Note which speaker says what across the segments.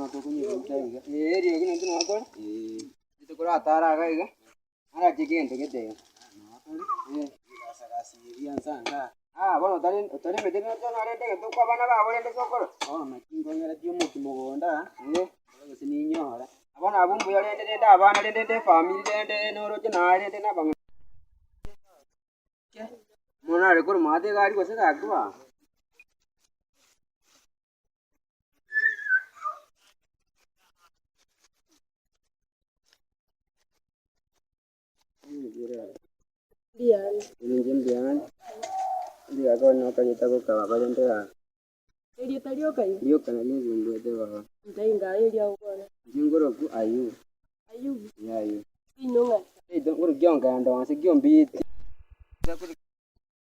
Speaker 1: Bono tokonywa ebiita iga. Eh, eriogi naintwe nabo tore. Eh. Intwe toratare iga iga, narache gento gete iga. Eh. Ah, bono otari otaremete noche norente egento okwa abana bago rende sokoro. Bono naki nkong'eretie omokia mogondo aa, eh, gose ninyore. Bono abwo mbuya rende rende abana rende rende efamiri rende noroche naye rende na abang'ina. Omonto nare korwa maate egari gose gaki baa.
Speaker 2: Mbuya
Speaker 1: Inche mbuya mbuya bono okanyete gokaba barende gaki.
Speaker 2: Erieta rioka igo?
Speaker 1: Rioka nario nsimbuete baba.
Speaker 2: Ntai ngaye eria ogokwana.
Speaker 1: Inche nkoroku Ayubu.
Speaker 2: Ayubu?
Speaker 1: Ee Ayubu.
Speaker 2: Seino ng'ai?
Speaker 1: Seito nkoru Kiongendo ase Kiombiti.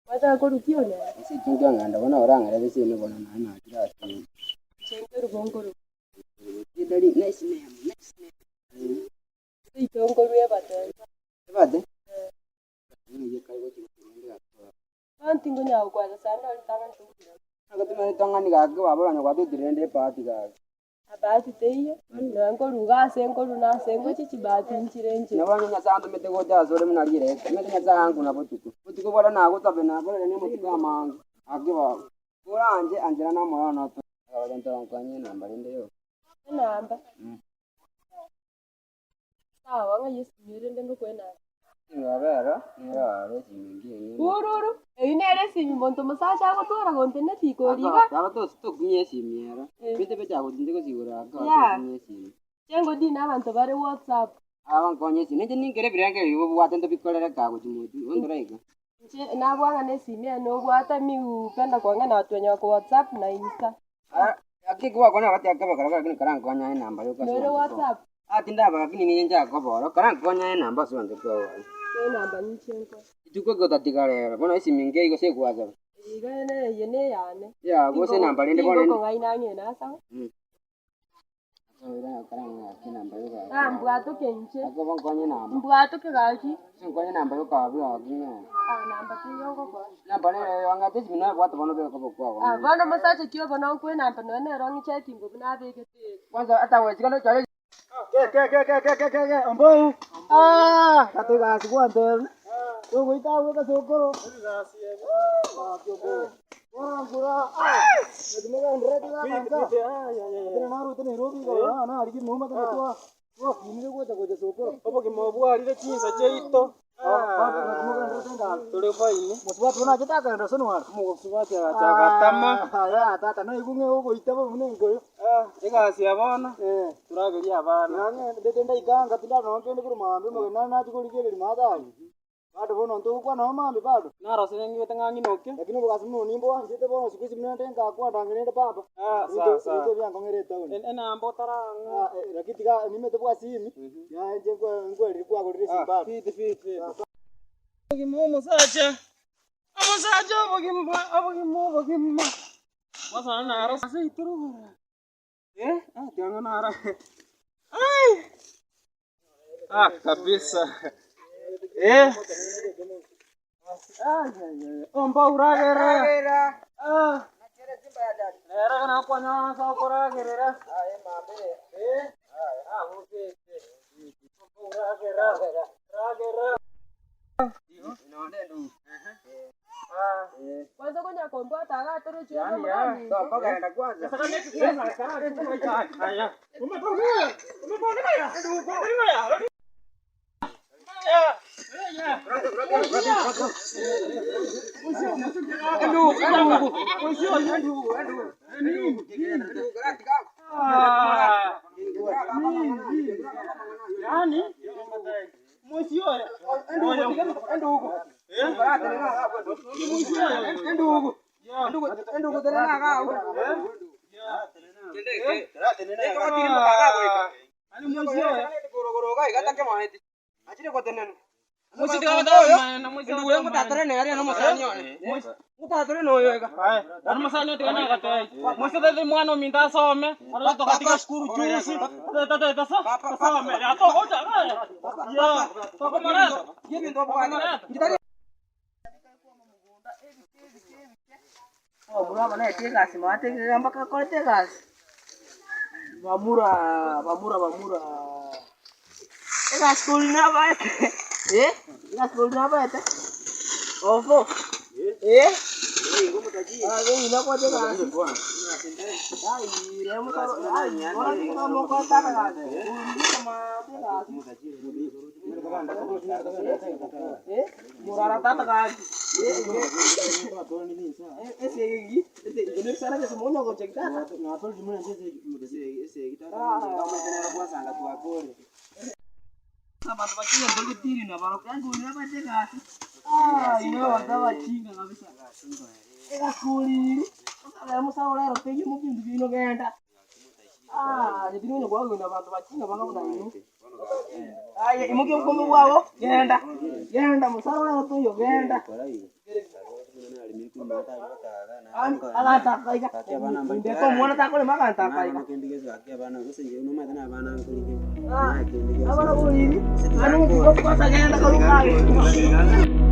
Speaker 2: Gwataka korwa Kiongendo?
Speaker 1: Ase ekio Kiongendo bono orang'erere seino bono naye nachire ase ime.
Speaker 2: Inche nkerubo nkorwa.
Speaker 1: Erieta ri nice name, nice name.
Speaker 2: Seito nkorwa ebate.
Speaker 1: Ebate?
Speaker 2: Ee.
Speaker 1: Bono
Speaker 2: tinkonyara gokwana sana ore tang'ani togokwana. Ebahati teiyo, nonya nkoruga ase nkorwa na ase ngochia chibahati nchire nchire. Enamba, sawa ng'ai esimi ere rende ngokoe enamba. Ururu, eyio nere esimi monto mosacha agotwara gontenena rikori iga. Yeah. Chengo dina abanto bare whatsapp. Inche nabwang'a na esimi eye nobwate mi hupenda kuongea na watu wenye wako whatsapp na insta. Nore whatsapp. Enamba ninche nkoe.
Speaker 1: Rituko gotatiga rero, bono esimi nkeigo ase egwasaba.
Speaker 2: Iga eye neyane.
Speaker 1: Yago ase enamba rende bono.
Speaker 2: Tingokong'aina ang'e nasabe. Ah, mbwatoke inche. Mbwatoke gaki. Ah, namba teiyo ngokoa. Ah, bono mosacha ki obo nonkoe enamba nonya nere ong'icheti ngobu nabegete ere.
Speaker 3: Obogima obwo bwarire chinsa chiaito, tore fine. Omosubati agacha agatama. Egasi ya bono, toragerie abana. Narosire ng'igwete ng'a ng'inoke. Sawa sawa. Enamba otarang'a. Fiti fiti fiti. Obogima omosacha, omosacha obogima, obogima obogima. Gwasana naro ase itorogoro. Eh, ah tiang'a naro. Ai! Ah kabisa. Eh. Ai ai ai. Omba uragerera. Ah. Rero nakwanyora okoragerera. Eh. Ah, bufete. Omba uragerera. Ragerera.
Speaker 2: Kwanza konya kombwata iga atoroche
Speaker 1: Yaani,
Speaker 2: omogani.
Speaker 3: Mwana ominto asome togatiga sukuru juzi tasome tokomoreta
Speaker 4: Omomura obo naete egasi moate mpaka akorete egasi.
Speaker 1: Bamura bamura bamura egasi kori nabaete eh, egasi kori nabaete ofo eh, ah nakwate egasi aye mosaro aye bono mogoetana gasi eh morara tata gaki esegi Omwana takorema aganto aka iga. Abana boriri, anu genda karuka.